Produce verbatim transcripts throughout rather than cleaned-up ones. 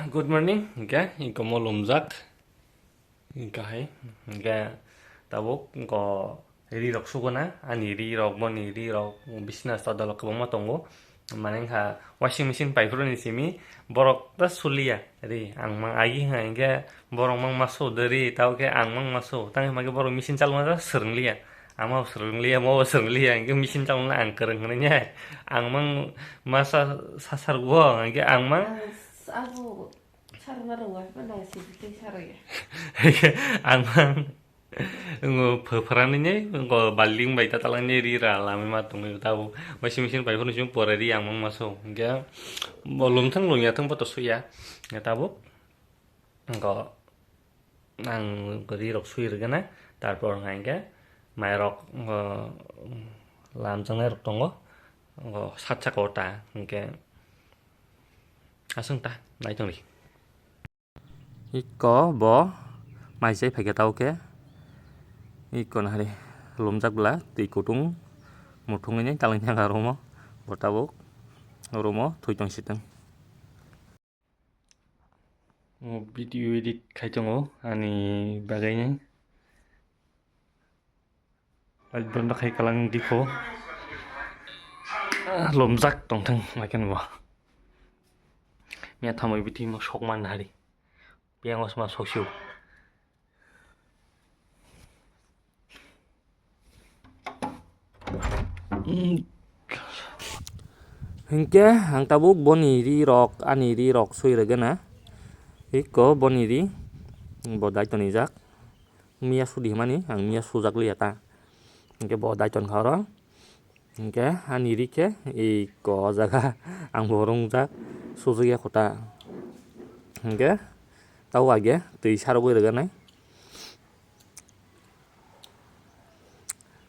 Good morning, hingke ikomo lumjak, hingke hai, hingke tabuk iko ri rok suguna, ani ri rok, boni ri rok bisina sodalo kwbangma tongo, mane wngkha washing machine paiphuru ni simi borok ta suliya ri, ang mang agi hwnka hingke borok mang masu de ri, tabo khe ang mang masu, tang hwnka khe borok machine chalokma ta swrwng liya, ang ma swrwng liya, mo swrwng liya, hingke machine chalokna ang kwrwng hwnwi, ang mang masa sasargo, hingke ang mang Abo sarna rwngya, haikhe nang sibitwi sarwya. Ang mang ngo phaphranini ngo balding bai tatalangni ri ra lamwi ma tongwi tabuk. Washing machine bai phano chwng pore ri ang mang maso. Hingke bo lungthang lungya thang bo to suya. Hingke tabuk ngo ang ri rok sui rwgena. Tarpor hingke mai rok ngo lamjaknai rok tongo. Ngo sat saka o ta hingke. Aswng ta, nai tongdi. Iko bo mai chai phaikhe tao khe. Iko nahari lumjak bwla twi kutung muthungwi nai talai thangkha room o. Bo tabuk room o thwi tong sitwng. Video edit khai tongo ani bagwi nai. Light bondo khai kalang dikho. Ah, lomjak tongthang, maikhen bo. Miya thamwi bithi mo sok man hari. Piang os ma sok siu. Hinkhe ang tabuk boni ri rok, ani ri rok sui rwgena. Hikko boni ri bo dai tonijak. Miya sudi hwnmani, ang miya sujak liya ta. Hinkhe bo dai tongkha oro. Hinkhe ani ri khe iko o jaga ang bo rwngjak, sujak ya kho ta. Hinkhe tabo age twi sarogwi rwgwi nai.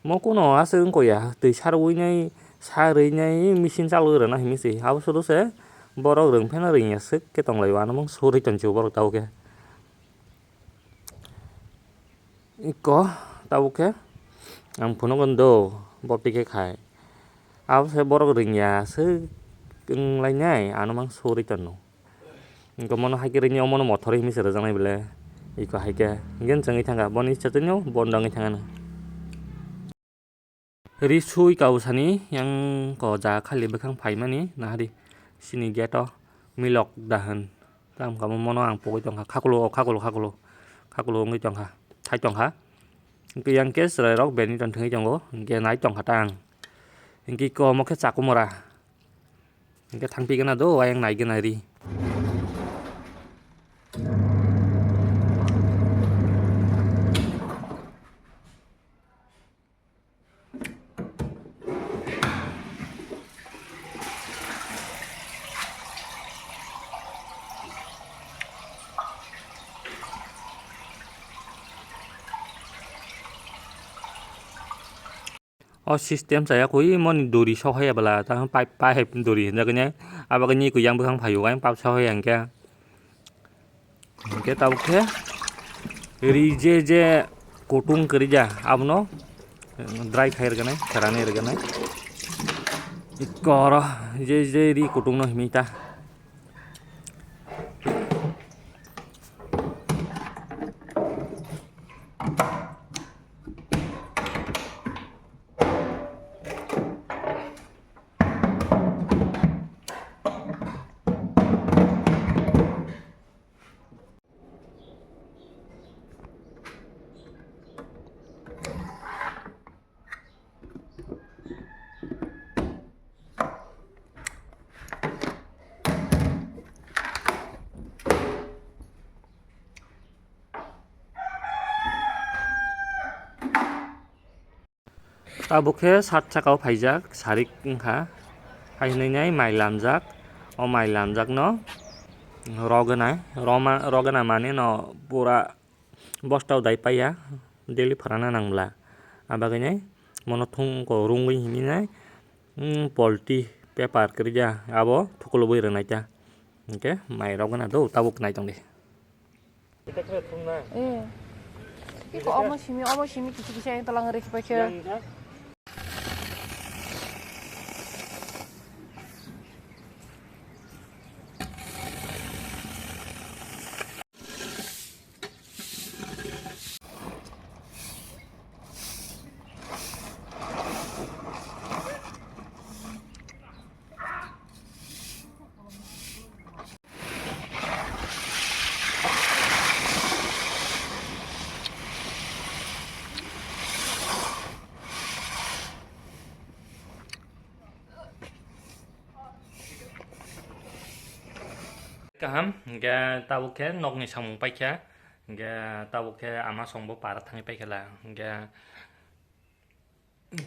Mo kuno aswk wngkha ya, twi sarwi nai, sarwi nai machine chalwi rwna hinwi se. Abo sudu se borok rwng pheno rwngya swk khe tonglaio, ano mung surwi tongsibo borok tabuk khe. Iko tabuk khe ang phunukgo do, bo twi khe khai. Abo se borok rwngya swk wnglainai, ano mang surwi tongo. Hingke mono hai khe rini omono mothor hinwi se rwjaknai bwle. Iko hai khe. Hingke chwngwi thangkha. Boni chatwino bondo wngwi thangano. Ri sui kabo sani yang ko ja khali bwkhang phaimani nahari. Sini gate o milok dahan. Tam kamo mono ang pogwi tongkha. Khakulo, khakulo, khakulo. Khakulo wngwi tongkha. Thai tongkha. Hingke yang khe chwrairok badminton thwngwi tongo. Hingke nai tongkha ta ang. Hingke iko omo khe chakumura. Hingke thangpi gana do, ayang nai gana ri. O system chaya kwi moni duri sohaya bwla, ta pipe, pipe duri hinjakgwi nai. Abo khe ni kwi yang bwkhang phaio, yang pipe sohaya hinkhe. Hinkhe tabuk khe ri je je kutung kwrwija, abono dry khai rwgwnai, kherani rwgwnai. Koro je je ri kutungno himwi ta. Tabuk khe sat saka o phaijak, sarik wngkha. Hai hwnwi nai mai lamjak. O mai lamjakno rogwna, roma, rogwna manwi no pura bosta o dai paiya, daily phrana nang bwla. Abagwi nai mono thung ko rungwi himwi nai, mm, polti paper kwrwija abo thukulubwi rwnaita. Hinkhe mai rogwna do tabuk nai tongdi. Eh. Iko omo simi, omo simi kisi kisi ang tolang rikhi paikhe. Kaham, hingke tabuk khe nokni samung paikha, hingke tabuk khe ama songbo para thangwi paikhala, hingke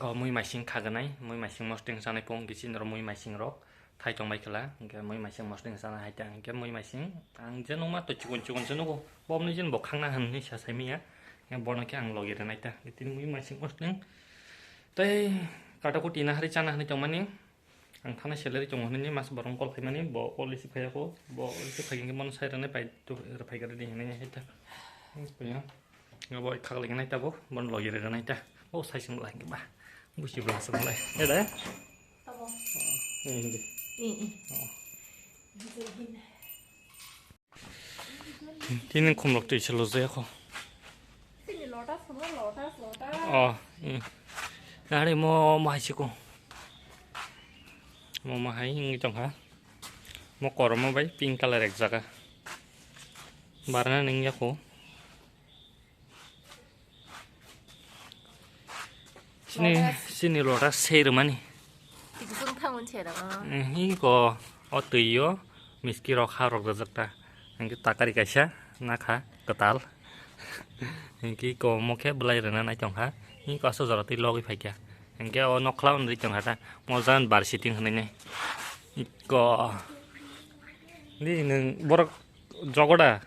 go mui maising khaganai, mui maising mosdeng sanai pong kisi noro mui maising rok thai tong baikhala, hingke mui maising mosdeng sana hai ta, hingke mui maising ang je nukma to chikon chikon se nugo, bomni jin bo khangna hinwi sa saimanya, hingke bono khe ang logi rwnai ta, tini mui maising mosdeng tei kata kuti na hari chana hinwi tongmani. Ang thana salary tongo hinwi mas borok call khaimani, bo call receive khaiya kho, bo receive khaikhe bono sai rwnai pai tu rwphai gari di hinwi hai ta. Bo khagla nai ta bo, bono logi rwnai ta. Bo sai sung lai ba. Busi bla sung lai. Eda? Tamo. Ni hindi. Ni. Oh. Tini khumlok twi se lojak kho. Tini lotus, lotus, lotus. Oh, hmm. Ari mo, mo hai siko. Mo, mo hai wngwi tongkha. Mo kormo bai pink colour ekjak. Barna nung yakho. Sini, lotus. Sini lotus sei rwmani. Tikisung thangun se rw. Hi ko o twi o miski rok ha rok rwjak ta. Hingke takari kaisa nakha kwtal. Hingke ko mo khe bwlai rwna nai tongkha. Hi ko aswk jora twi logwi phaikha. Hingke o nokla unri tongkha ta. Mo jan bar sitting hinwi nai. Ko di nung borok jogoda.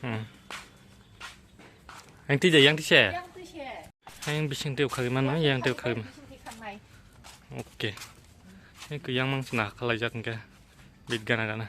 Hmm. Yang twi jai, yang twi se. Yang twi se. Yang bising twi khagwi mano, yang twi khagwi mano. Bising twi khangnai. Oke. Ini ke yang mang sina khalai jak ke. Bit gana gana.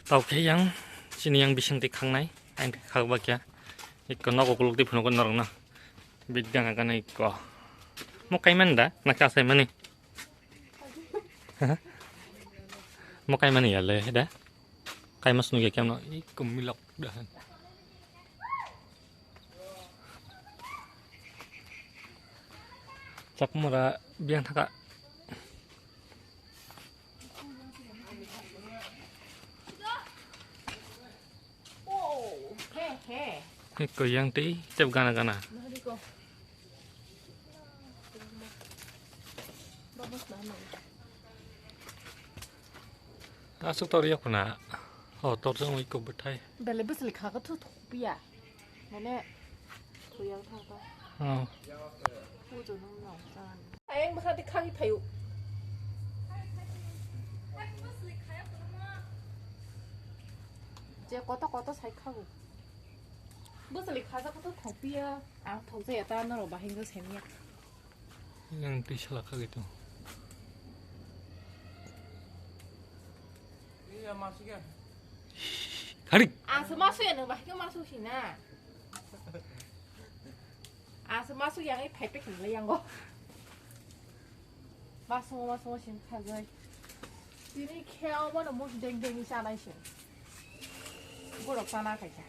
Tau khe yang sini yang bising twi khangnai, ang twi khak bakya. Ikko nogo kuluk twi phunukgo norokno. Bit gana gana ikko. Mo kaiman da? Na kasaimani? Mo kaimani ya le da? Kaimas nugya kemno? Ikko milok da. Chakmura biyang thaka. He ko yang tei tep gana gana. Aswk tor yak na. O tor jang iko bwthai. Bele bwsli kha khe thu thok piya. Mane thuyang thang ta. Oh. Pujo nung nong ta. Ayang bwkha de khagi thayu. Je koto koto sai khagu. Bwsli kha ja koto thok piya. Ang thok jaya ta norok bahai wngkha semiya. Yang twi sala kha gitu. Iya, masuk ya. Harik. Ang se masuk ya, nang bahai ke masuk sih na. Ang se masuk yang ini pepek yang go. Masuk, masuk, masuk, khagai. Ini khe obo no mus deng deng ni sanai se. Borok sana khaisa.